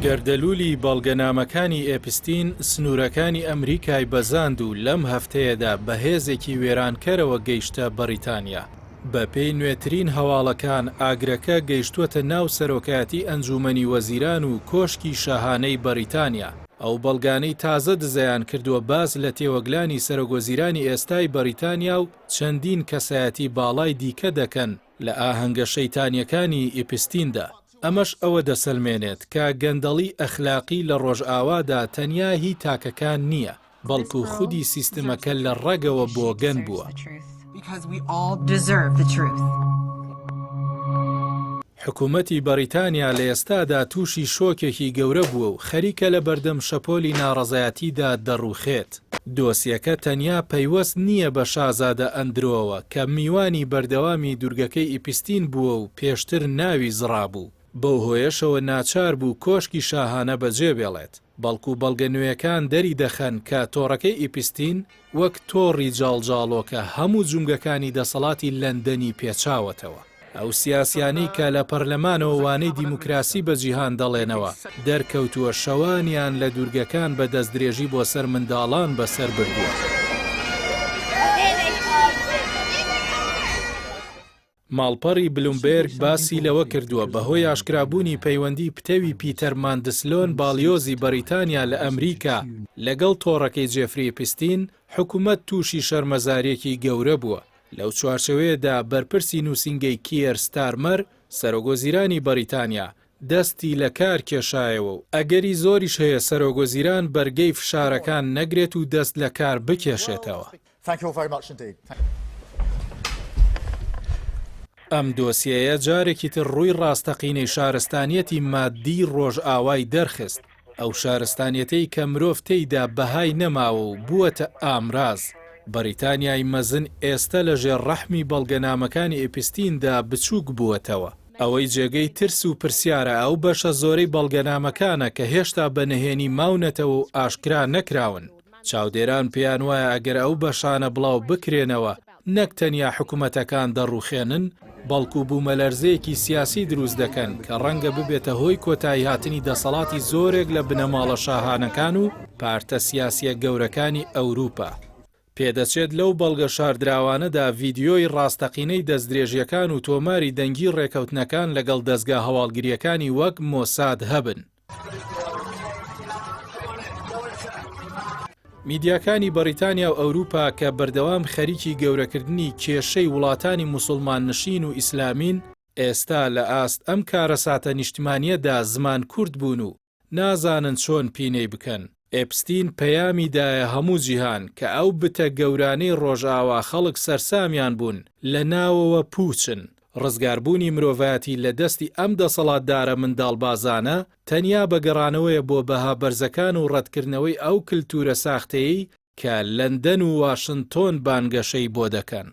گەردەلوولی بەڵگەنامەکانی ئێپستین سنوورەکانی ئەمریکای بەزاند و لەم هەفتەیەدا بە هێزێکی وێرانکەرەوە گەیشتە بەڕیتانیا. بەپێی نوێترین هەواڵەکان ئاگرەکە گەیشتووەتە ناو سەرۆکایەتی ئەنجوومەنی وەزیران و کۆشکی شاهانەی بەڕیتانیا. ئەو بەڵگانەی تازە دزەیان کردووە باس لە تێوەگلانی سەرۆکوەزیرانی ئێستای بەڕیتانیا و چەندین کەسایەتی باڵای دیکە دەکەن لە ئاهەنگە شەیتانییەکانی ئیپستیندا. ئەمەش ئەوە دەسەلمێنێت کە گەندەڵی ئەخلاقی لە ڕۆژئاوادا تەنیا هی تاکەکان نییە، بەڵکو خودی سیستمەکە لە ڕەگەوە بۆگەن بووە. حکومەتی بەڕیتانیا لە ئێستادا تووشی شۆکێکی گەورە بووە و خەریکە لە بەردەم شەپۆلی ناڕەزایەتیدا دەڕووخێت. دۆسیەکە تەنیا پەیوەست نییە بە شازادە ئەندرۆوە کە میوانی بەردەوامی دوورگەکەی ئیپستین بووە و پێشتر ناوی زڕابوو، بەو هۆیەشەوە ناچار بوو کۆشکی شاهانە بەجێبێڵێت، بەڵکو بەڵگە نوێیەکان دەریدەخەن کە تۆڕەکەی ئیپستین وەک تۆڕی جاڵجاڵۆکە هەموو جومگەکانی دەسەڵاتی لەندەنی پێچاوەتەوە. ئەو سیاسیانەی کە لە پەرلەمانەوە وانەی دیموکراسی بە جیهان دەڵێنەوە، دەرکەوتووە شەوانیان لە دوورگەکان بە دەستدرێژی بۆ سەر منداڵان بەسەر بردووە. ماڵپەڕی بلومبێرگ باسی لەوە کردووە، بەهۆی ئاشکرابوونی پەیوەندی پتەوی پیتەر ماندسلۆن باڵیۆزی بەڕیتانیا لە ئەمریکا لەگەڵ تۆڕەکەی جێفری ئیپستین، حکومەت تووشی شەرمەزارییەکی گەورە بووە. لەو چوارچێوەیەدا بەرپرسی نووسینگەی کیەر ستارمەر، سەرۆکوەزیرانی بەڕیتانیا، دەستی لە کار کێشایەوە و ئەگەری زۆریش هەیە سەرۆکوەزیران بەرگەی فشارەکان نەگرێت و دەست لە کار بکێشێتەوە. ئەم دۆسیەیە جارێکی تر ڕووی ڕاستەقینەی شارستانیەتی ماددیی ڕۆژئاوای دەرخست، ئەو شارستانیەتەی کە مرۆڤ تێیدا بەهای نەماوە و بووەتە ئامراز. بەریتانیای مەزن ئێستە لە ژێر ڕەحمی بەڵگەنامەکانی ئێپستیندا بچووک بووەتەوە. ئەوەی جێگەی ترس و پرسیارە ئەو بەشە زۆرەی بەڵگەنامەکانە کە هێشتا بە نهێنی ماونەتەوە و ئاشکرا نەکراون. چاودێران پێیان وایە ئەگەر ئەو بەشانە بڵاو بکرێنەوە نەک تەنیا حکومەتەکان دەڕوخێنن، بەڵکو بوومەلەرزەیەکی سیاسی دروست دەکەن کە ڕەنگە ببێتە هۆی کۆتاییهاتنی دەسەڵاتی زۆرێک لە بنەماڵە شاهانەکان و پارتە سیاسییە گەورەکانی ئەوروپا. پێدەچێت لەو بەڵگە شاردراوانەدا ڤیدیۆی ڕاستەقینەی دەستدرێژییەکان و تۆماری دەنگی ڕێکەوتنەکان لەگەڵ دەزگا هەواڵگرییەکانی وەک مۆساد هەبن. میدیاکانی بەڕیتانیا و ئەوروپا کە بەردەوام خەریکی گەورەکردنی کێشەی وڵاتانی موسوڵمان نشین و ئیسلامین، ئێستا لە ئاست ئەم کارەساتە نیشتمانییەدا زمان کورت بوون و نازانن چۆن پینەی بکەن. ئێپستین پەیامی دایە هەموو جیهان کە ئەو بتە گەورانەی ڕۆژئاوا خەڵک سەرسامیان بوون لە ناوەوە پووچن. ڕزگاربوونی مرۆڤایەتی لە دەستی ئەم دەسەڵاتدارە منداڵبازانە تەنیا بە گەڕانەوەیە بۆ بەها بەرزەکان و ڕەتکردنەوەی ئەو کلتورە ساختەیەی کە لەندەن و واشنتۆن بانگەشەی بۆ دەکەن.